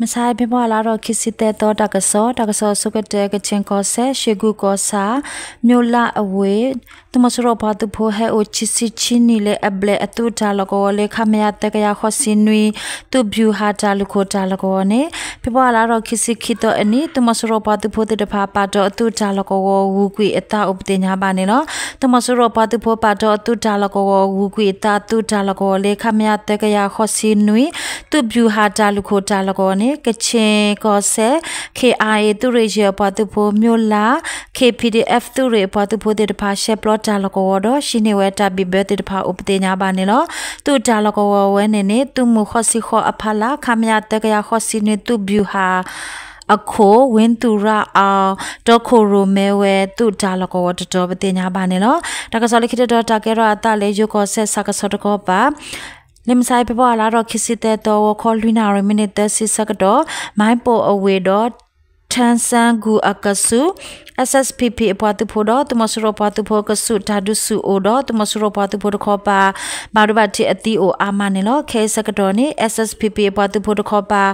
မဆါအံၤ ဖဲဖ့ၤဘြူၤအါရံၤလါထီၣ်ခံဆံသၢသီ တၢ်ကစီၣ်, တၢ်ကစီၣ်အဆိကတၢၢ် ကချင်ကီၢ်စဲၣ် ရွှေကူကီၢ်ဆၣ် မြို့လယ်အဝ့ၢ် သုးမီၤစိရိၤပှၤသုးဖိဟဲအိၣ်ဆံဆံဆံနံၣ်လၢအဘျဲၣ်အသုးတၢ်လီၢ်ကဝီၤလၢ ခမရ သၢကယၤဃိးဆံနွံ သုးဗျူဟာတၢ်လုၢ်ခိၣ်တၢ်လီၢ်ကဝီၤန့ၣ် ဖ့ၤဘြူၤအါရံၤလါထီၣ်ခံဆံခံသီအနံၤ သုးမီၤစိရိၤပှၤသုးဖိသ့ၣ်တဖၣ် ပာ်တီၤအသုးတၢ်လီၢ်ကဝီၤဂုၤကွံာ်အသးအိၣ်ပသ့ၣ်ညါဘၣ်န့ၣ်လီၤ. သုးမီၤစိရိၤပှၤသုးဖိပာ်တီၤအသုးတၢ်လီၢ်ကဝီၤဂုၤကွံာ်အသး သုးတၢ်လီၢ်ကဝီၤလၢ ခမရ သၢကယၤဃိးဆံနွံ သုးဗျူဟာတၢ်လုၢ်ခိၣ်တၢ်လီၢ်ကဝီၤန့ၣ် ကချင်ကီၢ်စဲၣ် ခ့ၣ်အါအ့ၣ် သုးရ့ၣ်ယဲၢ်အပှၤသုးဖိ မြို့လယ် ခ့ၣ် ပီၣ်ဒံၣ်အဲၣ်ဖ် သုးရ့ၣ်အပှၤသုးဖိသ့ၣ်တဖၣ် ရှဲပျီတၢ်လီၢ်ကဝီၤဒီး ဟံးန့ၢ်ဝဲတၢ်ဘံၣ်ဘၢသ့ၣ်တဖၣ် အိၣ်ပသ့ၣ်ညါဘၣ်န့ၣ်လီၤ. သုးတၢ်လီၢ်ကဝီၤဝဲန့ၣ်န့ၣ် သုးမုၢ်ဃိးဆံဃိးအဖီလာ် ခမရ သၢကယၤဃိးဆံနွံ သုးဗျူဟာအခိၣ် ဝ့သုရၣ်အီၤ တီခိၣ်ရိၣ်မဲဝဲ သုးတၢ်လီၢ်ကဝီၤတတီၤ ပသ့ၣ်ညါဘၣ်န့ၣ်လီၤ. တၢ်ကစီၣ်လၢခံတတီၤ တၢ်ကဲထီၣ်အသးလၢ ယိၤကီၢ်စဲၣ် ဆၣ်ကဆီတကီၢ်ပၤ လၢမဆါအံၤ ဖ့ၤဘြူၤအါရံၤလါထီၣ်ခံဆံသၢသီ ဂီၤခီလွံၢ်နၣ်ရံၣ် မံးနံးသၢဆံဆၢကတီၢ် မၢ်ပိၢ်အဝ့ၢ်ဒီး ထၢစၢၣ်ကူၣ်အကဆူး SSPP အပှၤသုးဖိဒီး သုးမီၤစိရိၤပှၤသုးဖိကဆူး တၢ်ဒုးဆူၣ်အိၣ်ဒီး သုးမီၤစိရိၤပှၤသုးဖိတခီပၤ ဘၣ်ဒိဘၣ်ထံးအသံအိၣ်အါမးန့ၣ်လီၤ. ခဲအံၤဆၢကတီၢ်န့ၣ် SSPP အပှၤသုးဖိတခီပၤ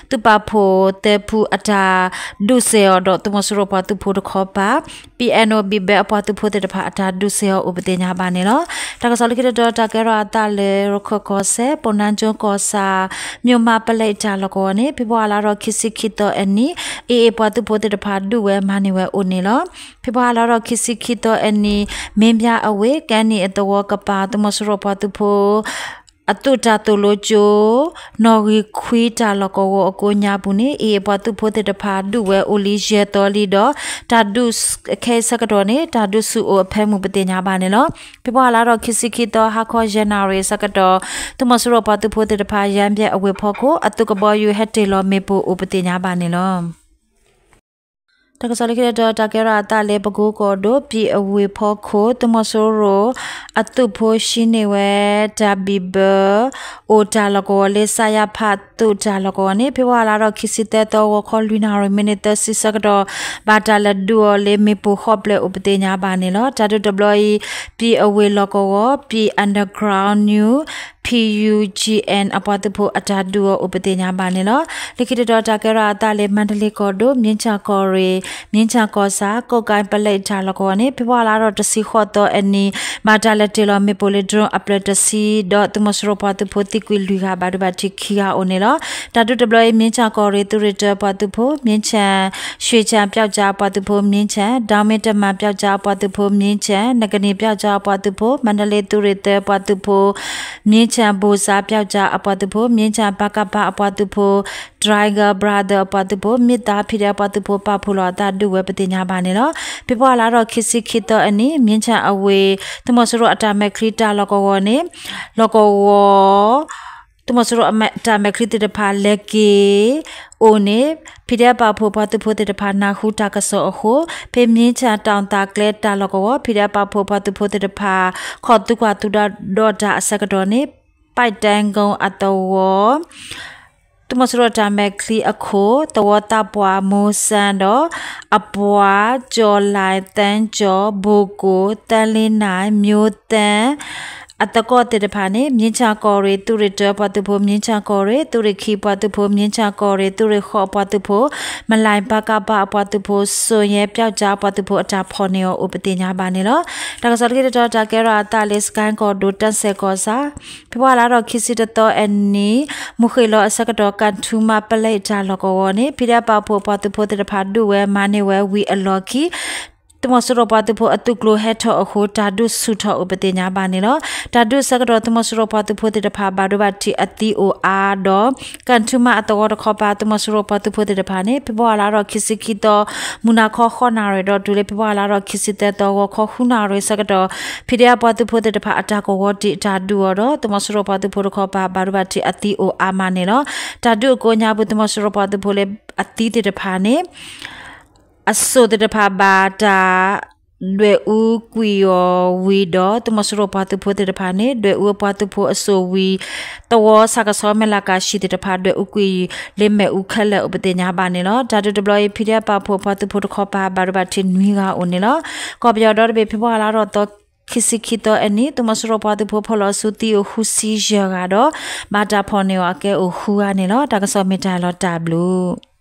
သုးပာ်ဖှိၣ်သၢဖုအတၢ်ဒုးစဲၤအီၤဒီး သုးမီၤစိရိၤပှၤသုးဖိတခီပၤ ပံၣ်အဲၣ်နိၣ် ဘံၣ်ဘဲအပှၤသုးဖိသ့ၣ်တဖၣ် အတၢ်ဒုးစဲၤအီၤအိၣ်ပသ့ၣ်ညါဘၣ်န့ၣ်လီၤ. တၢ်ကစီၣ်လၢခံတတီၤ တၢ်ကဲထီၣ်အသးလၢ ရခၢၣ်ကီၢ်စဲၣ် ပနၢ်ကၠိကီၢ်ဆၣ် မိၢ်မးပလဲတၢ်လီၢ်ကဝီၤန့ၣ် ဖ့ၤဘြူၤအါရံၤလါထီၣ်ခံဆံခံသီအနံၤ AA ပှၤသုးဖိသ့ၣ်တဖၣ်ဒုးဝဲမၤန့ၢ်ဝဲအိၣ်န့ၣ်လီၤ. ဖ့ၤဘြူၤအါရံၤလါထီၣ်ခံဆံခံသီအနံၤ မ့ၢ်ဘၠါအဝ့ၢ် ကဲနံၣ်အသဝီကပၤ သုးမီၤစိရိၤပှၤသုးဖိ အသုးတၢ်သိၣ်လိကၠိ နီၣ်ဂံၢ်ခွံတၢ်လီၢ်ကဝီၤအကိးညါပူၤန့ၣ် AA ပှၤသုးဖိသ့ၣ်တဖၣ်ဒုးဝဲအိၣ်လံယဲၢ်သီလံဒီး တၢ်ဒုး ခဲအံၤဆၢကတီၢ်န့ၣ် တၢ်ဒုးဆူၣ်အိၣ်အဖၢမုၢ်ပသ့ၣ်ညါဘၣ်န့ၣ်လီၤ. ဖ့ၤဘြူၤအါရံၤလါထီၣ်ခံဆံခံသီ ဟါခီယဲၢ်နၣ်ရံၣ်အဆၢကတီၢ် သုးမီၤစိရိၤပှၤသုးဖိသ့ၣ်တဖၣ် ယါဘဲအဝ့ၢ်ဖီခိၣ် အသုးကဘီယူၤဟဲတ့ၢ်လီၤမ့ၣ်ပိၢ်အိၣ်ပသ့ၣ်ညါဘၣ်န့ၣ်လီၤ. တၢ်ကစီၣ်လၢခံတတီၤ တၢ်ကဲထီၣ်အသးလၢ ပကိကီၢ်ဒိၣ် ပံၣ်အဝ့ၢ်ဖီခိၣ် သုးမီၤစိရိၤဟံးန့ၢ်ဝဲ တၢ်ဘံၣ်ဘၢ အိၣ်တၢ်လီၢ်ကဝီၤလၢ စးယါဖး သုးတၢ်လီၢ်ကဝီၤန့ၣ် ဖ့ၤဘြူၤအါရံၤလါထီၣ်ခံဆံသၢသီ ဂီၤခီလွံၢ်နၣ်ရံၣ် မံးနံးသၢဆံဆၢကတီၢ် ဘၣ်တၢ်လဲၤဒုးအီၤလၢမ့ၣ်ပိၢ်ဃီၣ်ဘျဲၣ်အိၣ်ပသ့ၣ်ညါဘၣ်န့ၣ်လီၤ. တၢ်ဒုးတဘျီအံၤ ပံၣ်အဝ့ၢ်လီၢ်ကဝီၤ ပံၣ် underground new P U G N အပှၤသုးဖိအတၢ်ဒုးအီၤအိၣ်ပသ့ၣ်ညါဘၣ်န့ၣ်လီၤ. လၢခံတတီၤ တၢ်ကဲထီၣ်အသးလၢ မါတလ့ကီၢ်ဒိၣ် မြင်းခြံကီၢ်ရ့ၣ် မြင်းခြံကီၢ်ဆၣ် ကိးကဲပလဲတၢ်လီၢ်ကဝီၤန့ၣ် ဖ့ၤဘြူၤအါရံၤလါထီၣ်တဆံဃိးသီအနံၤ ဘၣ်တၢ်လဲၤတ့ၢ်လီၤမ့ၣ်ပိၢ်လၢ drone အဖျၢၣ်တဆံဒီး သုးမီၤစိရိၤပှၤသုးဖိသံကွံာ်လွံၢ်ဂၤ ဘၣ်ဒိဘၣ်ထံးခံဂၤအိၣ်န့ၣ်လီၤ. တၢ်ဒုးတဘျီအံၤ မြင်းခြံကီၢ်ရ့ၣ် သုးရ့ၣ်တၢအပှၤသုးဖိ မြင်းခြံ ရွှေခြံ ပျောက်ကျား အပှၤသုးဖိ မြင်းခြံ ဒေါင်းမင်းတမန် ပျောက်ကျား အပှၤသုးဖိ မြင်းခြံ နကနံၣ် ပျောက်ကျား အပှၤသုးဖိ မါတလ့သုးရ့ၣ်တၢအပှၤသုးဖိ မြင်းခြံ ဘိၣ်စၣ် ပျောက်ကျား အပှၤသုးဖိ မြင်းခြံ ပကဖ အပှၤသုးဖိ Dragon Brother အပှၤသုးဖိ မ့ၢ်သး ဖံးဒဲး အပှၤသုးဖိ ပာ်ဖှိၣ်လီၤအသးဒုးဝဲပသ့ၣ်ညါဘၣ်န့ၣ်လီၤ. ဖ့ၤဘြူၤအါရံၤလါထီၣ်ခံဆံခံသီအနံၤ မြင်းခြံအဝ့ၢ် သုးမီၤစိရိၤအတၢ်မဲာ်ချံတၢ်လီၢ်ကဝီၤန့ၣ် လီၢ်ကဝီၤ သုးမီၤစိရိၤအတၢ်မဲာ်ချံသ့ၣ်တဖၣ်လဲၤက့ၤအိၣ်န့ၣ် ဖံးဒဲးပာ်ဖှိၣ်ပှၤသုးဖိသ့ၣ်တဖၣ်နၢ်ဟူတၢ်ကစီၣ်အဃိ ဖဲမြင်းခြံ တောင်သာကျဲ တၢ်လီၢ်ကဝီၤ ဖံးဒဲးပာ်ဖှိၣ်ပှၤသုးဖိသ့ၣ်တဖၣ် ခိးသုကွၢ်သုဒီးတၢ်အဆၢကတီၢ်န့ၣ် ပဲတၢ်ကိၣ်အသဝီ သုးမီၤစိရိၤအတၢ်မဲာ်ချံအခိၣ် သဝီသးပှၢ် မိၢ်စၣ်ဒီး အပှၤ ကၠီၤလဲၣ် သၢကၠီၤ ဘိၣ်ကိၣ် သၢလ့နၢ် မျိုးသန့် အသကိးသ့ၣ်တဖၣ်န့ၣ် မြင်းခြံကီၢ်ရ့ၣ် သုးရ့ၣ်တၢအပှၤသုးဖိ မြင်းခြံကီၢ်ရ့ၣ် သုးရ့ၣ်ခံအပှၤသုးဖိ မြင်းခြံကီၢ်ရ့ၣ် သုးရ့ၣ်ဃိးအပှၤသုးဖိ မလဲၣ် ပကဖ အပှၤသုးဖိ စိၣ်ယဲ ပျောက်ကျား အပှၤသုးဖိအတၢ်ဖီၣ်န့ၢ်အီၤအိၣ်ပသ့ၣ်ညါဘၣ်န့ၣ်လီၤ. တၢ်ကစီၣ်လၢခံတတီၤ တၢ်ကဲထီၣ်အသးလၢ စကဲကီၢ်ဒိၣ် တၢ်စဲးကီၢ်ဆၣ် ဖ့ၤဘြူၤအါရံၤလါထီၣ်ခံဆံတသီအနံၤ မုၢ်ဃ့ၢ်လီၤအဆၢကတီၢ် ကၣ်ထူမါပလဲတၢ်လီၢ်ကဝီၤန့ၣ် ဖံးဒဲးပာ်ဖှိၣ်ပှၤသုးဖိသ့ၣ်တဖၣ်ဒုးဝဲမၤန့ၢ်ဝဲဝံၤအလီၢ်ခံ သုးမီၤစိရိၤပှၤသုးဖိအသုးကျိၤဟဲထီၣ်အဃိ တၢ်ဒုးဆူၣ်ထီၣ်အိၣ်ပသ့ၣ်ညါဘၣ်န့ၣ်လီၤ. တၢ်ဒုးအဆၢကတီၢ် သုးမီၤစိရိၤပှၤသုးဖိသ့ၣ်တဖၣ် ဘၣ်ဒိဘၣ်ထံးအသံအိၣ်အါဒီး ကၣ်ထူမါအသဝီတခီပၤ သုးမီၤစိရိၤပှၤသုးဖိသ့ၣ်တဖၣ်န့ၣ် ဖ့ၤဘြူၤအါရံၤလါထီၣ်ခံဆံခံသီ မုၢ်နၤခီဃိးနၣ်ရံၣ်ဒီးတုၤလၢ ဖ့ၤဘြူၤအါရံၤလါထီၣ်ခံဆံသၢသီ ဂီၤခီဃုနၣ်ရံၣ်အဆၢကတီၢ် ဖံးဒဲးပှၤသုးဖိသ့ၣ်တဖၣ်အတၢ်ကဝီၤတံၢ်အတၢ်ဒုးအီၤဒီး သုးမီၤစိရိၤပှၤသုးဖိတခီပၤ ဘၣ်ဒိဘၣ်ထံးအသံအိၣ်အါမးန့ၣ်လီၤ. တၢ်ဒုးအကိးညါပူၤ သုးမီၤစိရိၤပှၤသုးဖိလၢအသံသ့ၣ်တဖၣ်န့ၣ် အစိၣ်သ့ၣ်တဖၣ်ဘၣ်တၢ်ဒွဲၣ်အူကွံာ်အီၤဝံၤဒီး သုးမီၤစိရိၤပှၤသုးဖိသ့ၣ်တဖၣ်န့ၣ် ဒွဲၣ်အူအပှၤသုးဖိအစိၣ်ဝံၤ သဝီဆၣ်ကဆီမဲာ်လးကၣ်ဆံးသ့ၣ်တဖၣ် ဒွဲၣ်အူကွံာ်လၢမ့ၣ်အူခဲလၢာ်အိၣ်ပသ့ၣ်ညါဘၣ်န့ၣ်လီၤ. တၢ်ဒုးတဘျီအံၤ ဖံးဒဲးပာ်ဖှိၣ်ပှၤသုးဖိတခီပၤ ဘၣ်ဒိဘၣ်ထံးနွံဂၤအိၣ်န့ၣ်လီၤ. ကီၢ်ပယီၤဒီတဘ့ၣ် ဖ့ၤဘြူၤအါရံၤလါထီၣ်သီ ခံဆံခံသီအနံၤ သုးမီၤစိရိၤပှၤသုးဖိဖီၣ်လီၤဆူသံအိၣ်ဃုဆံယဲၢ်ဂၤဒီး ဘၣ်တၢ်ဖီၣ်န့ၢ်အီၤအကဲအိၣ်ဃုဂၤန့ၣ်လီၤ. တၢ်ကစီၣ်မ့ၢ်တၢ်လီၤတၢ်ဘျုး